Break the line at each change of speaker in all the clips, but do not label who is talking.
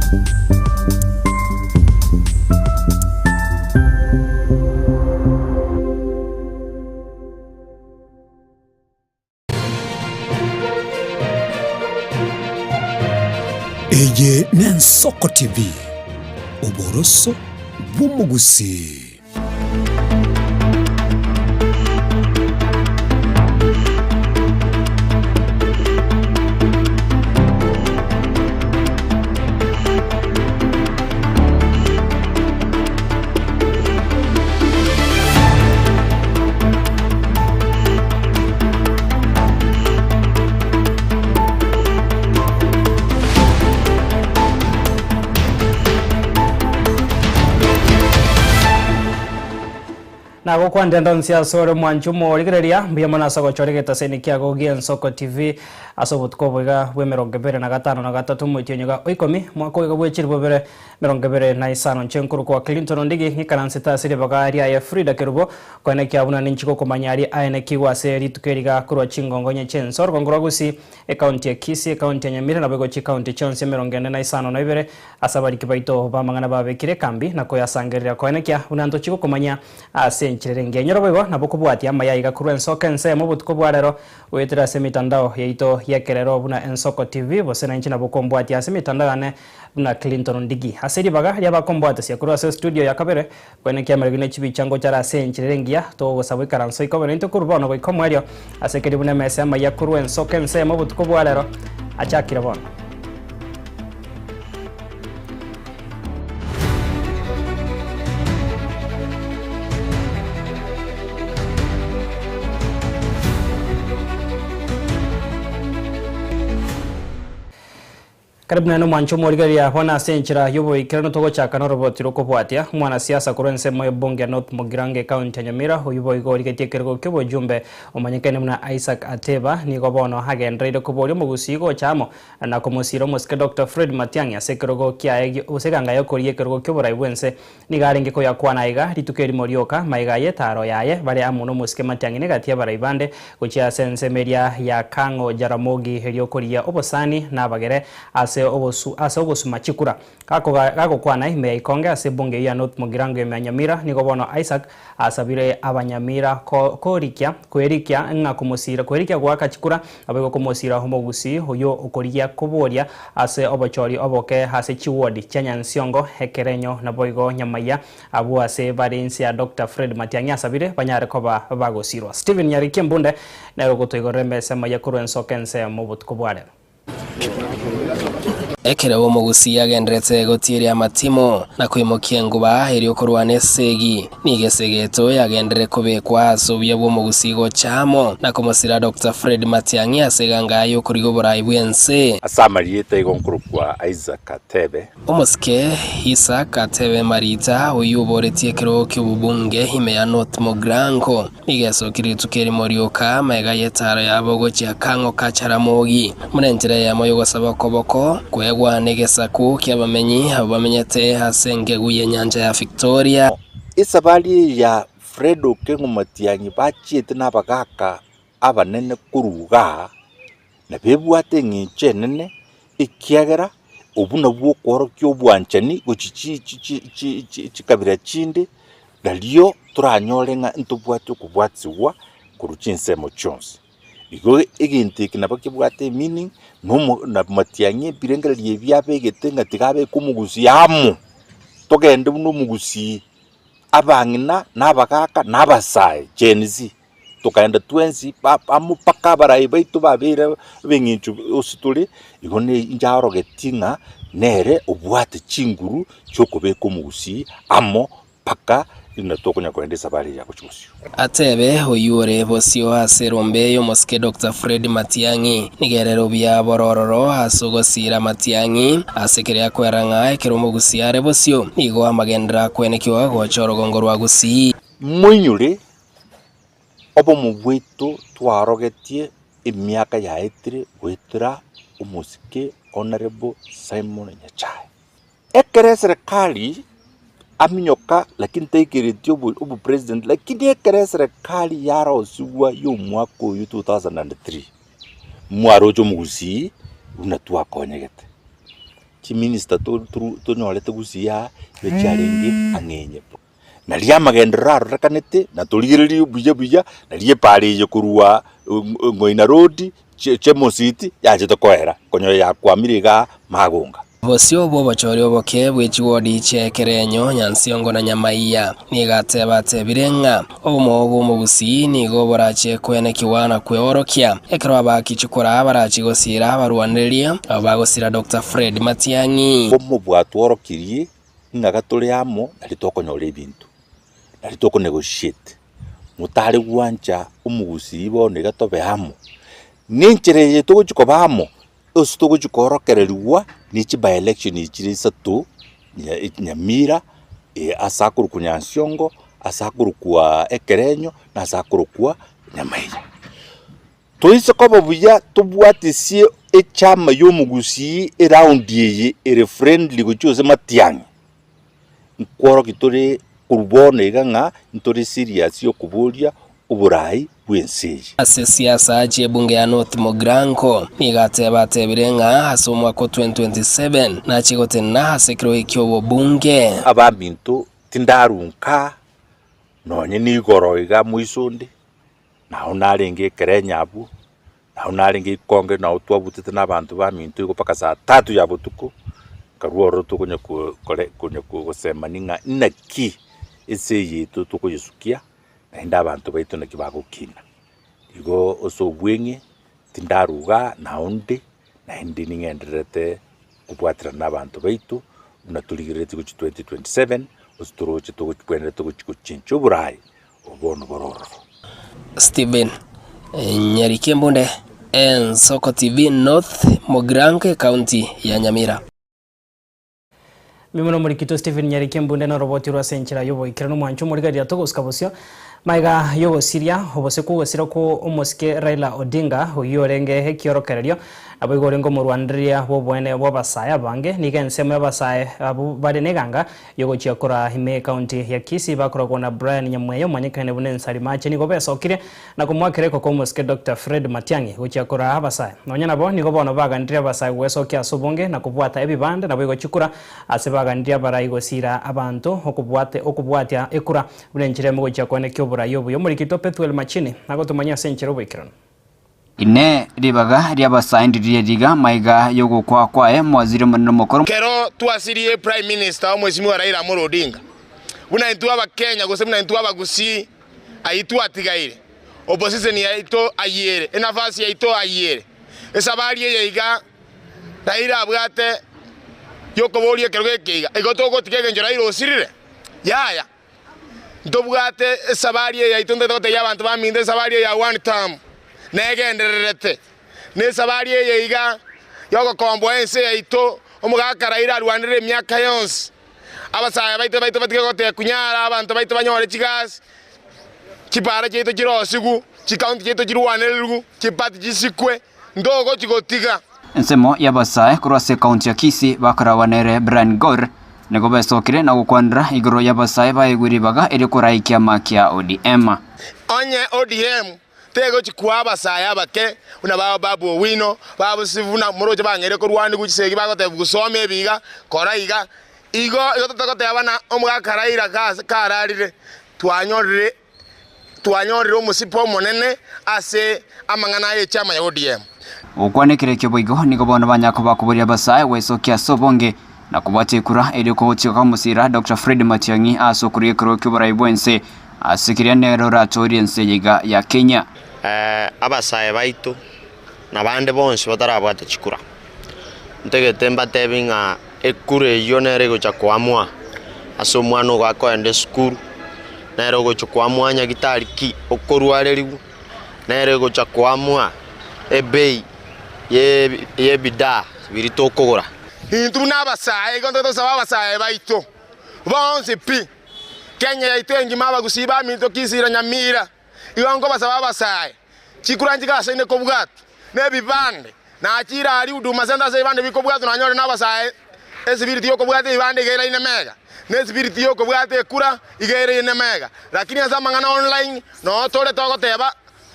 Eye n'Ensoko TV, oboroso bw'omogusii.
Nagokwanire ndonsi ase ore omwanchi omorigereria, mbuya mono ase ogochora egetaseni kiago gi'Ensoko TV ase obotuko obo iga bw'emerongo ebere na gatano na gatato omotienyi iga o ikomi, mwaka oiga bwe chilifu bibere emerongo ebere na isano. Inche nkorokwa Clinton Ondigi, ng'ikaransete ase ribaga riaye Frida Kerubo, koenekia buna ninchi gokomanya aria aenekigwe ase rituko eri iga korwa chingongo inye chi'ense orogongo rwa Gusii, Ekaunti ya Kisii, ekaunti ya Nyamira naboigo chikaunti chionsi emerongo ene na isano na ibere ase abariki baito b'amang'ana babekire ekambi na koyasangereria koenekia buna ntochie gokomanya ase enchera ere engiya. Inyora boigo nabo kobwatia amaya aiga korwa ensoko ensemo obotuko bwa rero goetera ase emitandao yaito y'ekerero buna Ensoko TV gose nainche nabo kombwatia ase emitandao yane buna Clinton Ondigi. Ase ribaga ri'abakombwatesia korwa ase estudio ya kabere Koenekia amariogi ne chibicha ngocha are ase enchera ere engiya, togogosaba oikaranse oike obe naintwe korwa bono goika omoerio, ase keria buna emesa y'amaiga korwa ensoko ensemo obotuko bwa rero achakire bono. Karibu naende omwanche omorigereria bono ase enchera y'oboikeranu togochaka noroboti rw'okobwatia omwanasiasa korwa ensemo y'ebunge ya North Mugirango ekaunti ya Nyamira oyio boigo origetie ekerogo ki'obojumbe omanyekaine buna Isaac Ateba nigo bono agendereire koboria omogusii gocha amo na komosiira omosike Doctor Fred Matiang'i ase ekerogo kiaye gose eganga y'okoria ekerogo ki'oborai bw'ense Nigo arenge koyakwana aiga rituko erimo rioka, magega y'etaaro yaye, bare amo nomosike Matiang'i negati y'abarai bande, gochia ase ensemo eria ya Kang'o Jaramogi erio korigia obosani nabagere ase ogosu ase ogosuma chikura. Gakoga gagokwana ime ya Ikonge ase ebunge eyio ya North Mugirango ime ya Nyamira, nigo bono Isaac asabire abanyamira ko korikia kwerikia ng'a komosira kwerikia goaka chikura Naboigo komosira omogusii oyio okorigia koboria ase obochori oboke ase chiwodi chia Nyansiongo, Ekerenyo naboigo Nyamaiya abwo ase bare inse ya Doctor Fred Matiang'i asabire banyare koba bagosirwa. Stephen Nyariki Embunde nere ogotoigorera emesa amaiya korwa ensoko ensemo obotuko bwa rero.
Ekero omogusii agenderete gotieria amatimo na koimokia enguba erio korwana esegi, Nigo esegeto yagenderere kobekwa ase obuya bw'omogusii gocha amo na komosira Doctor Fred Matiang'i ase eganga y'okorigia oborai bw'ense.
Ase amarieta igo nkorokwa Isaac Atebe.
Omosike Isaac Atebe Marita oyio oboretie ekerogo ki'obobunge ime ya North Mugirango nigo esokire rituko erimo rioka magega y'etaro yabo gochia Kang'o ka Jaramogi buna enchera eyemo y'ogosaba okoboko kwegwa negesaku ki'abamenyi abwo bamenyete ase engegu y'enyancha ya Victoria.
Esabari eye ya Fred Okengo Matiang'i bachiete nabagaaka abanene korwa igaa, nabo ebwate eng'encho enene, ekiagera obwo nabwo okoorokia obwanchani gochia chi chi chi chi chi chikabira chinde, nario toranyore ng'a ntobwate okobwatigwa korwa chinsemo chionsi. Igo egento eke nabo kebwate emeaning, na omo na matiang'i ebirengererio ebi abegete ng'a tiga abeke omogusii amo, togende buna omogusii, abang'ina, na abagaka, na abasae, Gen Z, tokaenda twensi ba amo mpaka abarai baito babeire ab'eng'encho ase tore, igo ne inche aorogetie ng'a nere obwate chinguru chiokobeka omogusii amo mpaka rinde tokonya kogenda esabari eye ya gochia bosio.
Atebe oyio ore bosio ase erombe y'omosike Doctor Fred Matiang'i, nigo erere obuya bore ororo ase ogosiira Matiang'i ase keria akwera ng'a ekero omogusii are bosio nigo amagenderero akwenekiwa gocha orogongo rwa Gusii.
Moinyore obomo bwaito twarogetie emiaka yaetire goetera omosike Honourable Simon Nyachae. Ekero eserekari aminyoka lakini taikereti obo obopresident lakini ekero eserekari yarosigwa ya omwaka oyio 2003, mwaroche omogusii buna twakonyegete. Chiminista tonyorete gusii aa nigo chiarenge ang'enye. Nario amagenderero arorekanete na torigererie buya buya, nario epara eye korwa Ng'oina Road Chemosit yachete koera, konyora yakwamire igaa Magonga.
Bosio bw'obochori oboke bwe chiwodi chia ekerenyo, Nyansiongo na Nyamaiya, nigo ateba atebire ng'a obomo bw'omogusii nigo borache kwenekigwa na kweorokia ekero abaaki chikura barachi gosiira abarwanereria abo bagosira Doctor Fred Matiang'i.
Omobwatworokirie ng'a gatore amo nario tokonyora ebinto, nario toko negotiate. Motare gwancha omogusii bono iga tobe amo, nenchera eye togochia koba amo, ase togochia koorokererigwa ne chi by election chire isato, Nyamira, ase akorokwa Nyansiongo, ase akorokwa Ekerenyo, na ase akorokwa Nyamaiya. Toise koba buya tobwatisie echama y'omogusii eraundi eye ere friendly gochia ase matiang'i, nkworokia tore korwa bono iga ng'a ntore serious y'okoboria oborai bw'ense eye.
Ase siasa chi'ebunge ya North Mugirango, nigo ateba atebire ng'a ase omwaka o 2027 nachie gotenena ase ekerogo ki'obobunge.
Abaminto tindarunka nonye nigoro iga moisonde. Nao narenge ekerenyo abwo, nao narenge ikonge nao twabutete na abanto baminto igo mpaka saa tatu ya botuko, nkarwa ororo tokonya kore konya gosemania ng'a inaki ense eye yaito tokoyesukia, naende abanto baito naki bagokina. Igo ase obweng'e tindaruga nao nde, naende ning'endererete kobwaterana na abanto baito, buna torigereretie gochia 2027, gose toroche tobwenerete gochia gochencha oboraai. Obono bore ororo.
Stephen Nyariki Embunde, Ensoko TV, North Mugirango, Ekaunti ya Nyamira.
Mimo nomorikito Stephen Nyariki Embunde noroboti rwa ase enchera y'oboikeranu omwancho omorigereria togosuka bosio Magega y'ogosiria obosio kw'ogosira kwa omosike Raila Odinga oyio orenge ekiorokererio Naboigo orenge omorwanireria bw'oboene bw'abasae abange, nigo ensemo y'abasae abwo bare neganga y'ogochia koraa ime y'Ekaunti ya Kisii bakoragwa na Brian Nyamweya omanyekaine buna Ensari Mache nigo besokire na komoakera ekoko omosike Doctor Fred Matiang'i gochia koraa abasae. Nonya nabo nigo bono baganirie abasae gwesokia ase obonge na kobwata ebibande naboigo chikura ase baganirie abarai gosiira abanto okobwate okobwatia ekura buna enchera emo gochia koenekia oborai obuya. Omorikito Pethuel Machini agotomanyia ase enchera oboikeranu.
Inee! Ribaga ri'abasae ndiriria riga maiga y'ogokwa kwaye mwazire omonene omokoro?
Kero twasirie Prime Minister Omwesimigwa Raila Amolo Odinga, buna intwe Abakenya gose buna intwe Abagusii ayio twatigaire, opposition yaito ayio ere, enafasi yaito ayio ere. Esabari eye iga Raila abwate yokoboria ekerogo eke iga, igo togotiga egencho Raila osirire? Yaya. Ntobwate esabari eye yaito ntagete gotebia abanto baminto esabari eye ya one term negendererete. Na esabari eye iga yogokomboa ense yaito omogaka Raila arwanire emiaka yonsi. Abasae baito baito batige goteba kunyara abanto baito banyore chigasi, chipara chiaito chirosigu, chikaunti chiaito chirwanererwu, chipati chisikwe, ntogochi gotiga.
Ensemo y'abasae korwa ase ekaunti ya Kisii bakoragwa nere Brian Gor nigo besokire na gokwanera igoro y'abasae baegwe ribaga erio koraa ekiama kia ODM.
Onye ODM tegochi koa abasae abake buna ba Babu Owino, Babu Sifuna moroche bang'eire korwanigwa chisegi bagotebigwa soma ebi iga, kora iga. Igo igo totagoteba na omogaka Raila kararire twanyorire twanyorire omosipo omonene ase amang'ana aya echiama ya ODM.
Gokwana ekerekio boigo nigo bono banya koba koboria abasae gwesokia ase obonge na kobwata ekura erio kogochika kw'omosira Doctor Fred Matiang'i ase okorigia ekerogo ki'oborai bw'ense ase keria nere oratoorie ense eye iga ya Kenya.
Abasae baito na bande bonsi batarabwata chikura, ntagete mbatebi ng'a ekura eyio nere egocha koamua ase omwana ogo akoenda esukuru, nere ogocha koamua nyagitari ki okorwarerigwa, nere egocha koamua ebei ye yebidaa biria tokogora.
Intwe buna abasae, igo ntagete gosaba abasae baito bonsi pi, Kenya yaito engima, abagusii baminto Kisii na Nyamira, igo nkobasaba abasae, chikura nchigasaine kobwatwa, na ebibande, na chire aria Huduma Centre ase ebibande bikobwatwa nanyore nabasae esibiriti yokobwata ebibande iga eraine mega, na esibiriti yokobwata ekura iga eraine mega. Lakini ase amang'ana online noo tore togoteba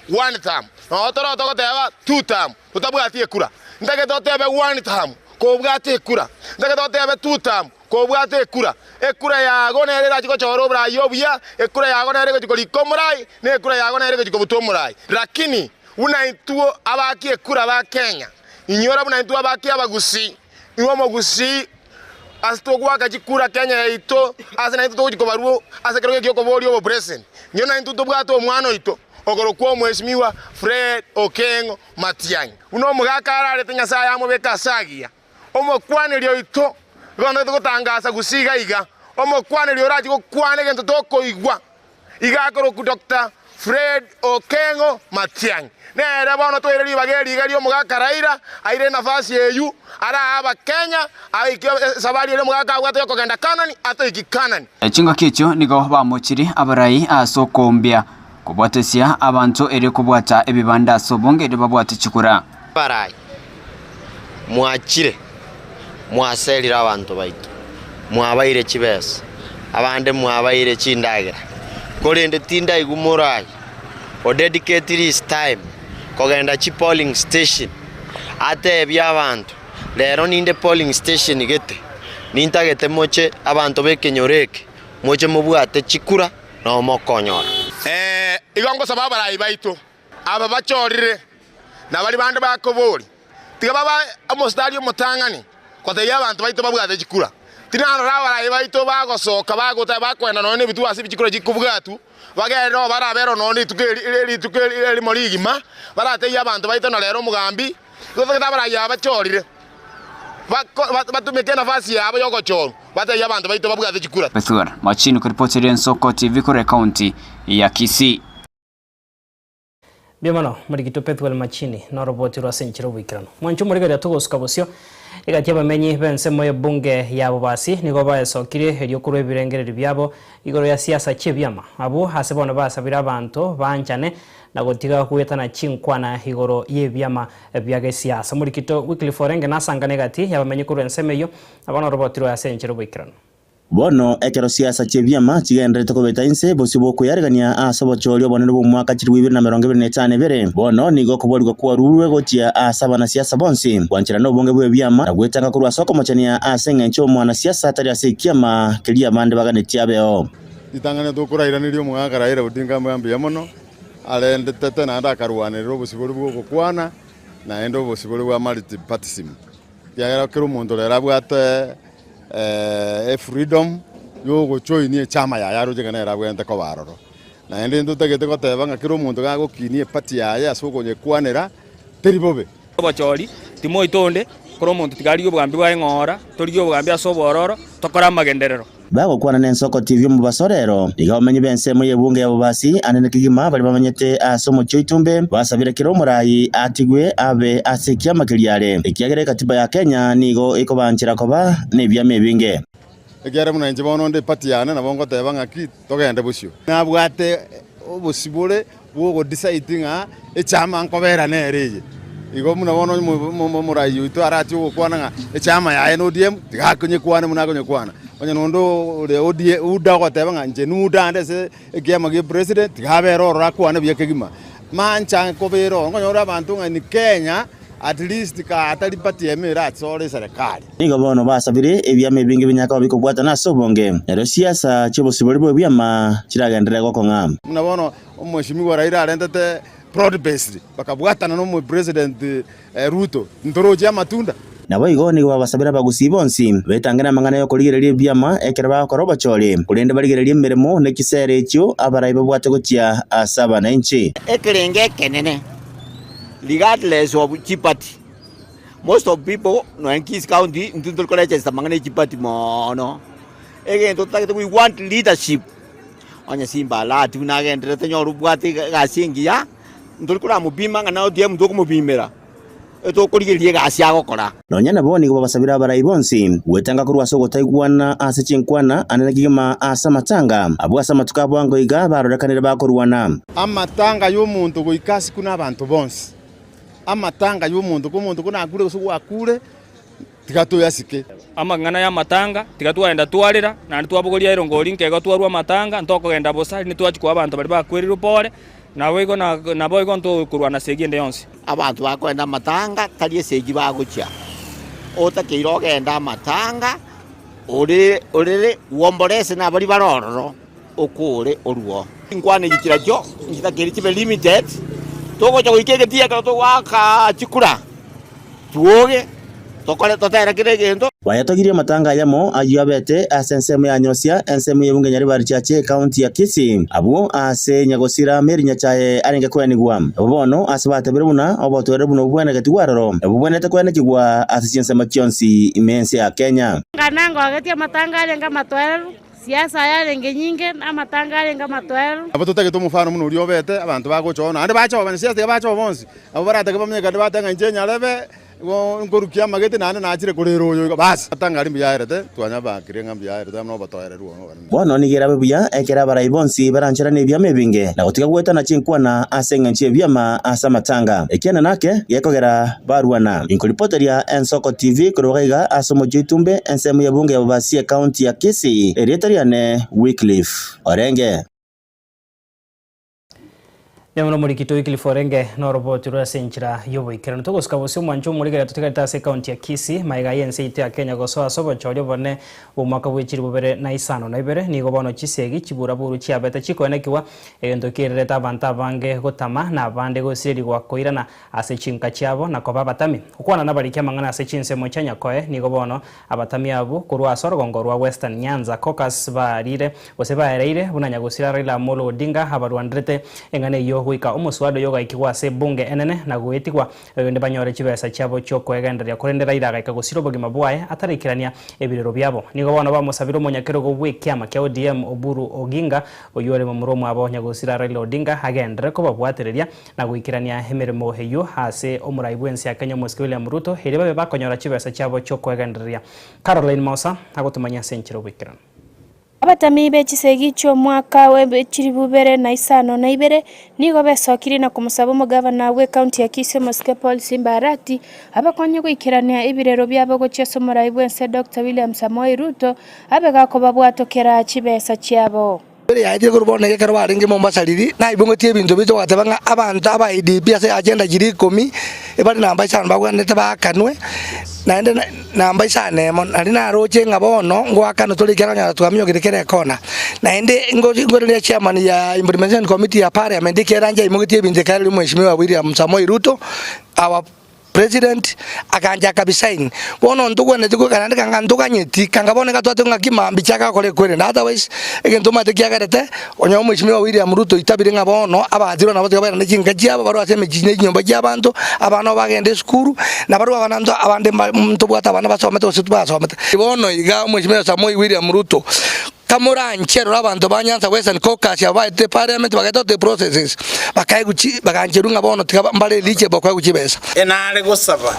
one term, noo tore togoteba two term, totabwati ekura. Ntagete otebe one term kobwate ekura. Ntagete otebe tutam kobwate ekura. Ekura yago nere erachi gochora oborai obuya, ekura yago nere egochi korika omorai, na ekura yago nere egochi kobuta omorai. Lakini buna intwe abaki ekura ba Kenya, inyora buna intwe abaki abagusii, iwe omogusii ase togoaka chikura Kenya yaito, ase naintwe togochi kobarwa ase ekerogo eki okoboria obopresident. Inwe naintwe tobwate omwana oito okorokwa omweshimiwa Fred Okengo Matiang'i. Buna omogaka ararete Nyasaye amobeke ase agiya. Omokwaneri oito igo ntagete gotangasa gose iga iga, omokwaneri orache gokwana egento tokoigwa, iga akorokwa Doctor Fred Okengo Matiang'i. Nere bono toire ribaga eri iga ri'omogaka Raila, aire enafasi eyio, arae abakenya, aikie esabari eria omogaka abwate yokogenda Kanani, atoikie Kanani.
Chingaki echio nigo bamochirie abarai ase okoombia, kobwatesia abanto erio kobwata ebibanda ase obonge erio babwate chikura.
Abarai, mwachire, mwaserire abanto baito, mwabaire chibesa, abande mwabaire chindagera, korende tindaigwa morai o dedicate his time kogenda chi polling station atebie abanto, rero ninde polling station gete, nintagete moche abanto b'ekenyoro eke, moche mobwate chikura nabo mokonyora.
Ee, igo ngosaba abarai baito aba bachorire, na baria bande bakoboria, tiga babe omositari omotang'ani gotebia abanto baito babwate chikura. Tinarora abarai baito bagosoka bagota bakoenda nonya nebituo ase chikura chikobwatwa, bagende oo barabere nonya rituko eri rituko erimo rigima, baratebie abanto baito na rero omogambi, igo totagete abarai aba bachorire bako batumeke enafasi yabo yogochorwa, batebie abanto baito babwate chikura.
Bethuel Machini koripoteria Ensoko TV korwa ekaunti ya Kisii.
Mbuya mono, morigitwe Pethuel Machini noroboti rw'ase enchera oboikeranu. Mwanche omorigereria togosuka bosio, egati y'abamenyi b'ensemo y'ebunge ya Bobasi nigo baesokirie erio korwa ebirengererio biabo igoro ya siasa chi'ebiama. Abwo ase bono basabire abanto baanchane na gotiga goetana chinkwana igoro y'ebiama bia gesiasa. Omorikito Wycliffe Orenge nasangane egati y'abamenyi korwa ensemo eyio, na bono oroboti rwaye ase enchera oboikeranu.
Bono ekero siasa chi'ebiama chigendererete kobeta inse bosio bw'okweyarigania ase obochori obonene bw'omwaka chilifu ibere na emerongo ebere na etano ebere, bono nigo okoborigwa kwarurwe gochia ase abanasiasa bonsi, gwancherana obonge bw'ebiama, na gwetanga korwa ase okomochania ase engencho omwanasiasa atari ase ekiama keria abande baganetie abeo.
Ritang'ani tokorairaneria omogaka Raila Odinga mbuya mono, arendetete naende akarwanerera obosibore bw'ogokwana, naende obosibore bwa multipartyism, ekiagera kera omonto rero abwate efreedom yogojoinia echama yaye aroche ng'a nere abwenerete koba aroro. Naende ntotagete goteba ng'a kera omonto gagokinia eparty yaye ase okonyekwanera, teri bobe.
Obochori, timoita onde, kera omonto tiga arigie obogambi bwaye ng'ora, torigie obogambi ase obwororo, tokore amagenderero.
Bagokwana nensoko TV omobaso rero, nigo abamenyi b'ensemo y'ebunge ya Bobasi anene kegima baria bamenyete ase omochie o Itumbe basabire kera omorai atigwe abe ase ekiama keria are, ekiagera ekatiba ya Kenya nigo ekobanchera koba nebiama ebinge.
Ekiagera buna inche bono onde epati yane nabo ngoteba ng'aki togende bosio. Nabwate obosibore bw'ogodecide ng'a echama nkobera nere eye. Igo buna bono omorai oito arache ogokwana ng'a echama yaye na ODM, tiga akonyekwane buna akonyekwana. Onye nonde ore ODM UDA ogoteba ng'a inche nuda ande ase ekiama gia president, tiga abere ororo akwane buya kegima. Mancha nkobera ororo, nkonyora abanto ng'a in Kenya at least kaa tari party emo erasore eserekari.
Nigo bono basabire ebiama ebinge binyare koba bikobwatana ase obonge, erio chiasa chi'obosibore bw'ebiama chiragenderere gokong'a.
Buna bono Omweshimiwa Raila arentete broad based bakabwatana na omopresident Ruto, ntoroche amatunda.
Naboigo nigo babasabire abagusii bonsi betange namang'ana y'okorigereria ebiama ekero bagokora obochori, korende barigererie emeremo ne chisere echio abarai babwate gochia ase abananchi.
Ekerengo ekenene regardless of chipati. Most of people nonya Kisii county intwe ntori koregister amang'ana ya chipati moono, egento totagete we want leadership, onye Simba Arati buna agendererete nyore obwate egasi engiya, ntori koramopima ng'a na ODM tokomopimera, etokorigereria egasi agokora.
Nonya nabo nigo babasabire abarai bonsi gwetanga korwa ase ogotaigwana ase chinkwana anene kegima ase amatanga abwo ase amatuko a bwango iga barorekanire bakorwana.
Amatanga y'omonto goika asikwe nabanto bonsi. Amatanga y'omonto, ko omonto konakure gose gwakure, tiga toyasike.
Amang'ana y'amatanga, tiga twagenda twarera, naende twabogoria erongori nkeigo twarua amatanga, ntokogenda bosa, rinde twachia koa abanto baria bakwereirwe pore, naboigo na naboigo ntokorwana segi ende yonsi.
Abanto bakoenda amatanga tari esegi bagochia. otakeire ogende amatanga ore orere bwomborese nabaria bare ororo okore oruo. Chinkwana echi chirachio nchitakeire chibe limited, togocha goika egetii ekero togoaka chikura twoge tokore totere kera egento.
Bayatogirie amatanga ayamo ayio abete ase ensemo ya Nyosia, ensemo y'ebunge Nyaribari Chache, ekaunti ya Kisii, abwo aase nyagosira Mary Nyachae arenge koenigwa. Nabo bono ase batebire buna obotoereru buna obwo bwenegetigwe aroro, nabobwenerete koenekigwa ase chinsemo chionsi ime y'ense ya Kenya.
Ng'a nangogetie amatanga arenge amatoereru, siasa yarenge nyinge, na amatanga arenge amatoereru.
Nabo totagete omofano buna oria obete, abanto bagocha oo, naende bache oo, abanasiasa tiga bache oo bonsi, nabo baratake bamenyekane batebe ng'a inche nyarebe, igo nkorukia amagete naende nachire korera oyo igo, bas. Amatanga aria mbuya aerete, twanyabakire ng'a mbuya aerete amo na obotoereru obo obonene.
Bono nigo erabe buya ekero abarai bonsi barancherane ebiama ebinge, na gotiga goetana chinkwana ase engencho y'ebiama ase amatanga. Ekiana nake gekogera barwana. Inkoripoteria Ensoko TV korwa iga ase omochie o Itumbe, ensemo y'ebunge ya Bobasi ecounty ya Kisii. Erieta riane Wycliffe Orenge.
Nyamura omorikito Wycliffe Orenge noroboti rwe ase enchera y'oboikeranu. Togosuka bosio omwancho omorigera totigarete ase ecounty ya Kisii, magega y'ense yaito ya Kenya gosoa ase obochori obonene bw'omwaka bwe chilifu bibere na isano na ibere, nigo bono chisegi chiburaburu chiabete chikoenekigwa, egento kiererete abanto abange gotama na abande gosirerigwa koirana ase chinka chiabo na koba abatami. Gokwana nabariki amang'ana ase chinsemo chia Nyakoe, nigo bono abatami abwo korwa ase orogongo rwa Western Nyanza Caucus barire gose baereire buna nyagosira Raila Amolo Odinga abarwanderete eng'ana eyio goika omoswada oyo ogaikigwa ase ebunge enene na goetigwa erinde banyore chibesa chiabo chiokoegendereria korende Raila agaika gosira obogima bwaye ataraikerania ebirero biabo. Nigo bono bamosabire omonyakerogo bw'ekiama kia ODM Oburu Oginga oyio ore momura omwabo nyagosira Raila Odinga agenderere kobabwatereria na goikerania emeremo eyio ase omorai bw'ense ya Kenya omosike William Ruto, erio babe bakonyora chibesa chiabo chi'okoegendereria. Caroline Mosa agotomanyia ase enchera oboikeranu.
Abatami be chisegi chi'omwaka bwe chilifu ibere na isano na ibere nigo besokirie na komosaba omogavana bw'ecounty ya Kisii omosike Paul Simba Arati abakonye goikerania ebirero biabo gochia ase omorai bw'ense Doctor William Samoei Ruto abe gakobabwatokera chibesa chiabo.
Mbere yaetire korwa bono iga ekero barenge Mombasa riria, naibungetie ebinto biaito bagateba ng'a abanto aba IDP ase agenda chiria ikomi, ebare namba isano bagwenerete baakanwe, naende namba isano emo. Naende naroche ng'a bono ngoakanwa tore ekiagera onyora twaminyokire kera ekona. Naende ngoreria chairman ya implementation committee ya parliament ekiagera inche aimogetie ebinto ekiagera riria mweshimiwa William Samoei Ruto our. President akancha akabisign bono ntogwenereti goika naende kanga ntoganyeti kanga bono iga twateba ng'aki mambia chiaka gokora ekwerende otherwise egento omanyete kiagerete onye omweshimiwa William Ruto oitabire ng'a bono abatirwe nabo tiga bairane chinka chiabo barwe ase emechie ne chinyomba chia abanto abana nabo bagende esukuru na barwe abana nto abande mba ntobwate abana basomete gose tibasomete. Bono iga omweshimiwa Samoei William Ruto Tamoranche rora abanto ba Nyanza Western Caucus aba baetete parliament bagaeta gote processes bakaegwa chi bagancherwa ng'a bono tiga mbare eligible koegwa chibesa.
Enare gosaba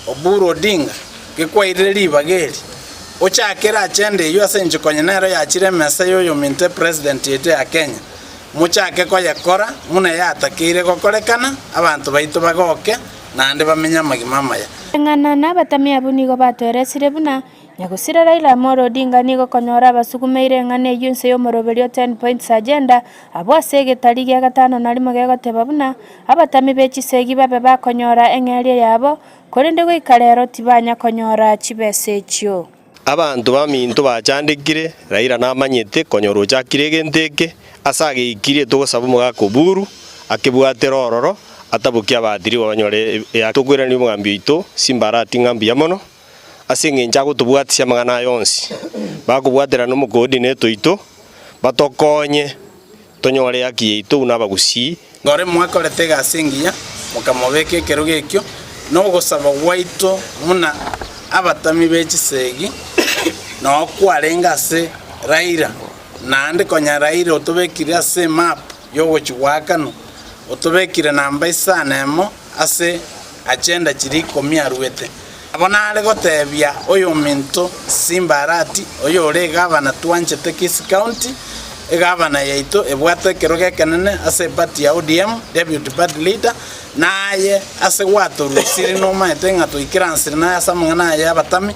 Oburu Odinga gekwairire ribaga eri, ochakere agenda eyio ase inche konya nero yachire emesa y'oyominto epresident yaito ya Kenya, mochake koyekora buna yatakeire gokorekana, abanto baito bagoke naende bamenye amagima amaya.
Eng'ana na abatami abwo nigo batoeresire buna Nyagusira Raila Amolo Odinga nigo konyora abasugumeire eng'ana eyio inse y'omoroberio Ten Points Agenda abwo ase egetari gia gatano na rimo gegoteba buna abatami be chisegi babe bakonyora eng'eria yabo, korende goika rero tibanya konyora chibesa echio.
Abanto baminto bachandekire, Raila namanyete konyora ochakire egento eke, ase ageikirie togosaba omogaka Oburu akebwatere ororo atabokie abaatiriwa banyore tokoirania omogambi oito Simba Arati ng'a mbuya mono. Ase engencho agotobwatisia amang'ana aya onsi, bakobwaterana omocoordinator oito, batokonye tonyore ehaki yaito buna abagusii.
Ngore mwakorete egasi engiya, mokamobeka ekerogo ekio, na ogosaba gwaito buna abatami be chisegi noo kwarenge ase Raila, naende konya Raila otobekire ase emap y'ogochia goakanwa, otobekire namba isano emo ase agenda chiria ikomi aruete. Nabo nare gotebia oyominto Simba Arati, oyore egavana twanchete Kisii County, egavana yaito ebwate ekerogo ekenene ase eparty ya ODM, Deputy Party Leader, naye ase gwatorusiri nomaete ng'a toikeransire naye ase amang'ana aya y'abatami,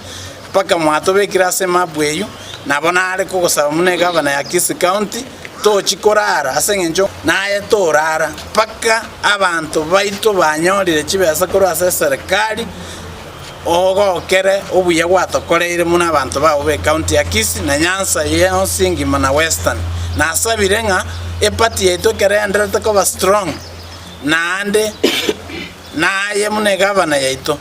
mpaka mwatobekire ase emapu eyio, nabo nare kogosaba buna egavana ya Kisii County, tochi korara ase engencho naye torara mpaka abanto baito banyorire chibesa korwa ase eserekari. Ogokere obuya gwatokoreire buna abanto bao b'ecounty ya Kisii na Nyanza yonsi engima na Western. Nasabire ng'a eparty yaito ekero eenderete koba strong naende naye buna egavana yaito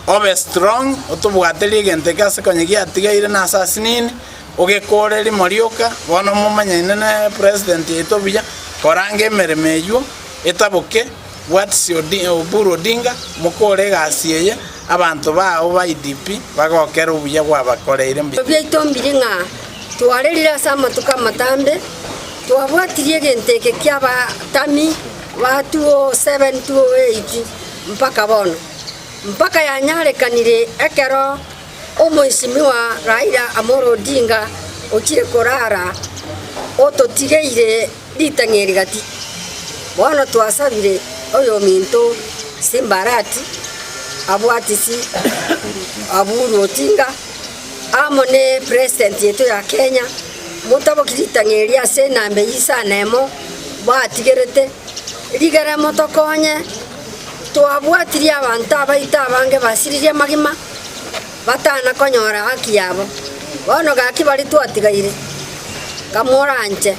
obe strong otobwaterie egento eke ase konya giatigaire na ase asinini ogekore rimo rioka bono momanyaine ne president yaito buya koranga emeremo eywo etaboke Bwatisia Oburu Odinga, mokore egasi eye, abanto bao ba IDP bagokere obuya bwabakoreire mbuya.
Biaito mbiri ng'a twarerire ase amatuko amatambe, twabwatirie egento eke ki'abatami ba 2007, 2008 mpaka bono, mpaka yanyarekanire ekero Omoisimigwa Raila Amolo Odinga ochire korara ototigeire ritang'ani eri gati. Bono twasabire oyominto Simba Arati abwatisi Aburu Odinga amo ne president yaito ya Kenya motaboki ritang'ani eri ase enamba eyio isano emo batigerete rigere motokonye twabwatirie abanto abaito abange basiririe amagima batana konyora haki yabo. Bono gaki baria twatigaire, kamoranche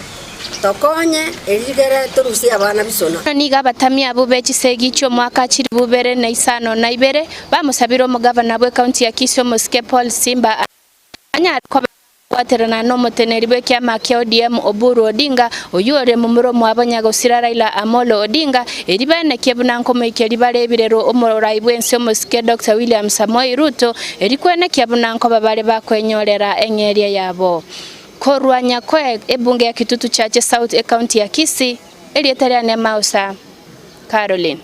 tokonye erigere torusie abana bisona.
Nigo abatami abwo be chisegi chi'omwaka chilifu bibere na isano na ibere bamosabire omogavana bw'ekaunti ya Kisii omosike Paul Simba anyare koba gakobwaterana nomoteneneri bw'ekiama kia ODM Oburu Odinga oyio ore momura omwabo nyagosira Raila Amolo Odinga eri baenekie buna nkomoikia ribare ebirero omorai bw'ense omosike Doctor William Samoei Ruto eri kwenekia buna nkoba bare bakwenyorera eng'eria yabo. Korwa Nyakoe, ebunge ya Kitutu Chache South, ecounty ya Kisii, erieta riane Mausa Caroline.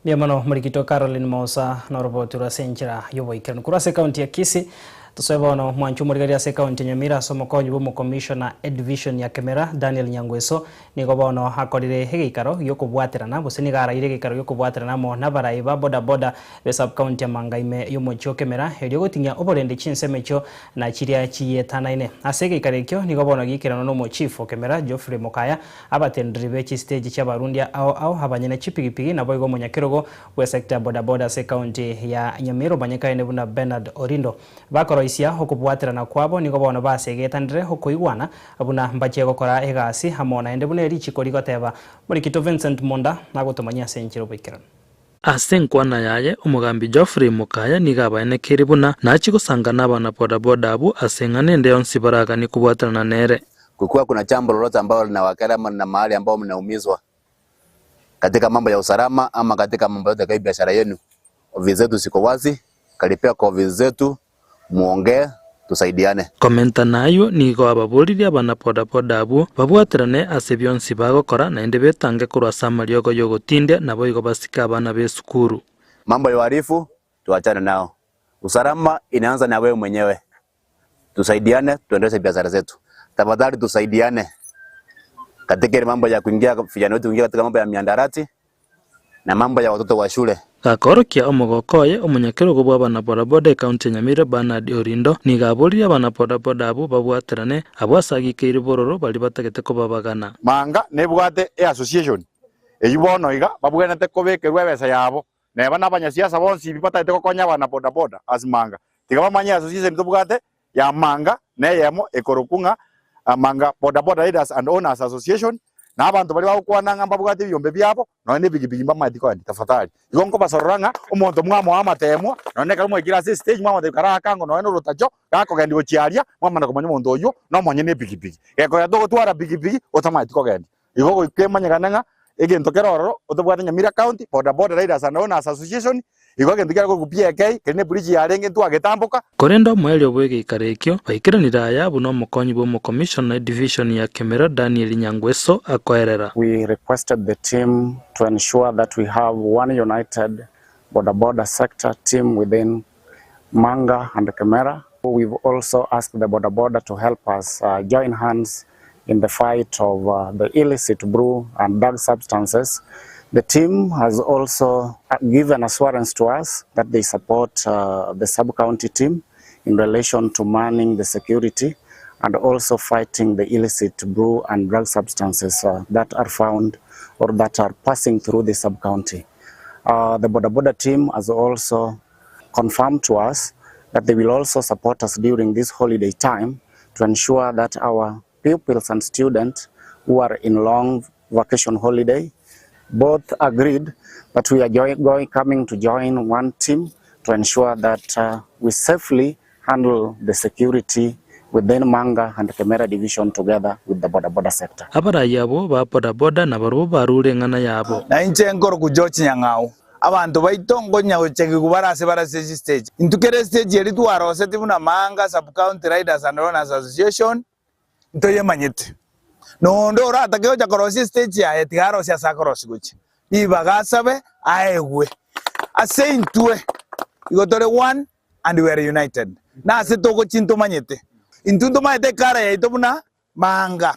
Mbuya mono morikito Caroline Mausa noroboti rwa ase enchera y'oboikeranu korwa ase ekaunti ya Kisii. Tosoe bono mwanche omorigereria ase ekaunti ya Nyamira ase omokonyi bw'omokomishona edivision ya Kemera Daniel Nyangweso Nigo bono akorire egeikaro gi'okobwaterana, gose nigo araire egeikaro gi'okobwaterana amo nabarai ba boda-boda be sub-county ya Manga ime y'omochie o Kemera, erio goting'ia oborendi chinsemo echio na chiria chiyetanaine. Ase egeikaro ekio nigo bono giikeranwa n'omochief o Kemera Geoffrey Mokaya, abatenderi be chistage chi'abarundia ao ao, abanyene chipigipigi naboigo omonyakerogo bw'esector ya boda-boda ase ecounty ya Nyamira omanyekaine buna Bernard Orindo. Bakoroisia okobwaterana kwabo nigo bono basegetanire okoigwana buna mbachie gokora egasi amo naende buna erichiko rigoteba. Morikito Vincent Monda nagotomanyia ase enchera oboikeranu.
Ase enkwana yaye, omogambi Geoffrey Mokaya nigo abaenekeire buna nachie gosangana abana bodaboda abwo ase eng'ana ende yonsi baraganie kobwaterana nere.
Kukiwa kuna jambo lolote ambalo linawakera ama na mahali ambao mnaumizwa katika mambo ya usalama ama katika mambo yote ya biashara yenu, ofisi zetu ziko wazi, karibia kwa ofisi zetu muongee tusaidiane.
Komenta nayio, nigo ababoririe abana bodaboda abwo babwaterane ase bionsi bagokora naende betange korwa ase amariogo y'ogotindia naboigo basike abana b'esukuru.
Mambo ya uhalifu tuachane nao. Usalama inaanza na wewe mwenyewe. Tusaidiane tuendeleze biashara zetu. Tafadhali tusaidiane katika ile mambo ya kuingia vijana wetu kuingia katika mambo ya miandarati na mambo ya watoto wa shule.
Gakorokia omogoko oye, omonyakerogo bw'abanabodaboda ekaunti ya Nyamira Bernard Orindo nigo aboririe abanabodaboda abwo babwaterane abwo ase agikeire bororo baria batagete kobabagana.
Manga nebwate eassociation eyio bono iga babwenerete kobekerwa ebesa yabo Neba nabanyasiasa bonsi ibi batagete gokonya abana bodaboda as manga, tiga bamanye association tobwate ya manga neyemo ekorokwa ng'a Manga Bodaboda Riders and Owners Association, na abanto baria bagokwana ng'a mbabwate ebiombe biabo nonya ne epikipiki mbamaeti koenda tafadhali. Igo nkobasorora ng'a omonto mwamoa amatemwa nonya na ekero mwaikire ase estage mwamotebia kara akango nonya na orotacho gakogendia gochia aria mwamanya komanya omonto oyio nomonyene epikipiki. Gekogera togotwara pikipiki otamaeti kogendia. Igo goika emanyekane ng'a egento kere ororo otobwate Nyamira County Boda Boda Riders and Owners Association, igo egento kiare korokwa PAK keria ne bridge yarenge ntwagetamboka.
Korende omoerio bw'egeikaro ekio, baikeranire aya buna omokonyi bw'omokomishona edivision ya Kemera Daniel Nyangweso akoerera.
We requested the team to ensure that we have one united boda boda sector team within Manga and Kemera. We've also asked the boda boda to help us join hands in the fight of the illicit brew and drug substances. The team has also given assurance to us that they support the sub-county team in relation to manning the security and also fighting the illicit brew and drug substances that are found or that are passing through the sub-county. The boda boda team has also confirmed to us that they will also support us during this holiday time to ensure that our pupils and students who are in long vacation holiday both agreed that we are going, coming to join one team to ensure that uh, we safely handle the security within Manga and Kemera division together with the boda boda sector.
Abarai abwo ba boda boda nabarabwo barure eng'ana yabo.
Na inche nkorokwa George Nyang'au. Abanto baito nkonyagochegigwa bare ase bare ase chistage. Intwe kera estage eria twarosetie buna Manga Sub-County Riders and Runners Association ntoyemanyete. Na onde oratake gocha korosia estage yaye tiga arosie ase akorosia gochia. Ribaga asabe aegwe. Ase intwe igo tore one and we are united. Na ase togochia ntomanyete. Intwe ntomanyete ekara yaito buna Manga.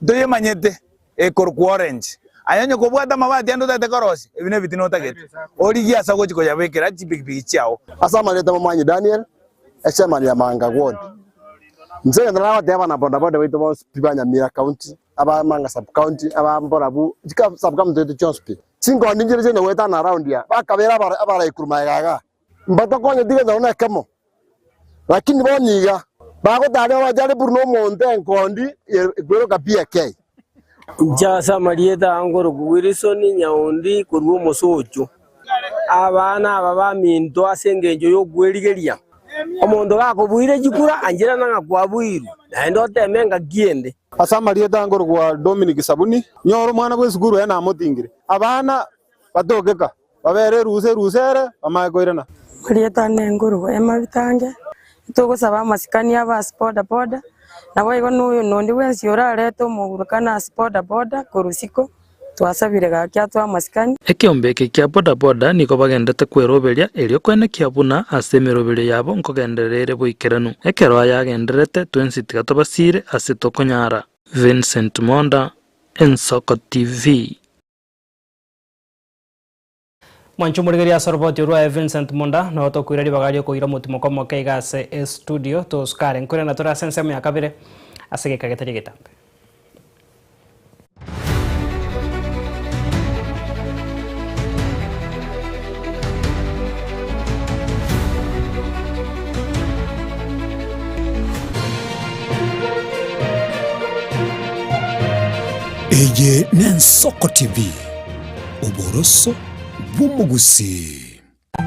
Ntoyemanyete ekorokwa orange. Aye onye kobwate amabati ande otagete korosia, ebi nebitina otagete. Origie ase ogochia koyabekera chipikipiki chiao.
Ase amarieta momanyi Daniel, echairman ya Manga ward. Inche egento nagoteba na boda boda baito bonsi pi ba Nyamira county, aba Manga sub county, aba Mborabu, chika sub county toito chionsi pi. Chinkondi nchire chiaino goetana around aa, bakabera abara abarai korwa magega igaa. Mbatokonye tigento nonya nekemo, lakini bono iga bagotaria abajaribu na omonto enkondi ekweroka PK.
Inche ase amarieta aa nkorokwa Wilson Nyaundi korwa omosocho. Abana aba baminto ase engencho y'okwerigeria, omonto gakobuire chikura ancherana ng'a kwabuirwe, naende oteme engaki ende.
Ase amarieta aa nkorokwa Dominic Sabuni, nyore omwana bw'esukuru eye namotingire. Abana batokeka. Babere erusa erusa ere, bamanye koirana.
Erieta nenguru emabitange, togosaba amasikani abe ase boda boda, naboigo noyo nonde bwensi orarete omogurukano ase boda boda korwa isiko, twasabire gaki atoe amasikani.
Ekeombe eke kia boda boda nigo bagendete kweroberia erio koenekia buna ase emeroberio yabo nkogenderera ere boikeranu. Ekero aya agendererete twensi tiga tobasiire ase tokonyara. Vincent Monda, Ensoko TV.
Mwanche omorigereria ase oroboti orwaye Vincent Munda, noro tokoira ribaga riokoira omotimoko omoke iga ase estudio tosukare nkoirana tore ase ensemo ya kabere ase egeka getari egetambe.
Eye n'Ensoko TV. Oboroso bw'omogusii.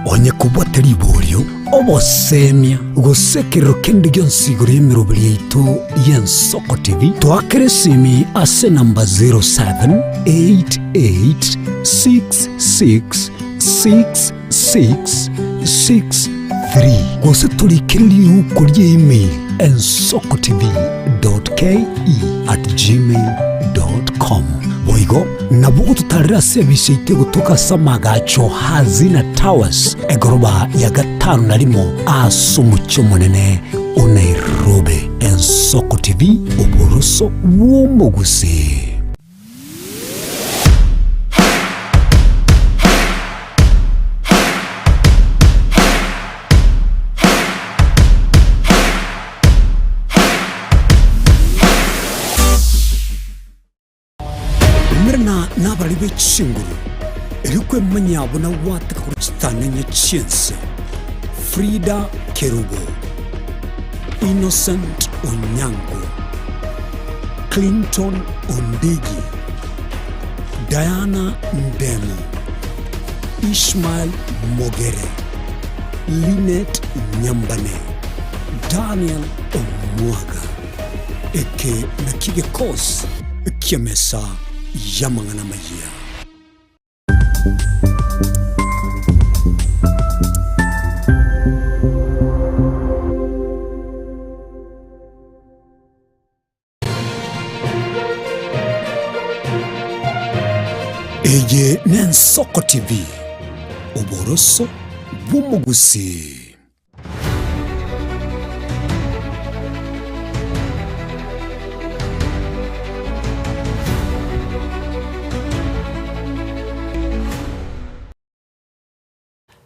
Onye kobwate riborio, obosemia, gose ekerero kende gionsi igoro y'emeroberi yaito y'Ensoko TV, toakere esimi ase enamba 0788666663 gose torikere riuko ria email ensokotv.ke@gmail.com. Boigo Nabo gototarera ase ebise yaito egotoka ase amagacho Hazina Towers, egoroba ya gatano na rimo ase omochie omonene o Nairobi. Ensoko TV, oboroso bw'omogusii. Umerana nabarari be chinguru, erio kwemanyia buna gwateka korwa chitang'anya chi'ense. Frida Kerubo, Innocent Onyango, Clinton Ondigi, Diana Ndemo, Ishmael Mogere, Linet Nyambane, Daniel Omwaga. Eke nakio gekosi ki'emesa y'amang'ana amayia. Eye n'Ensoko TV, oboroso bw'omogusii.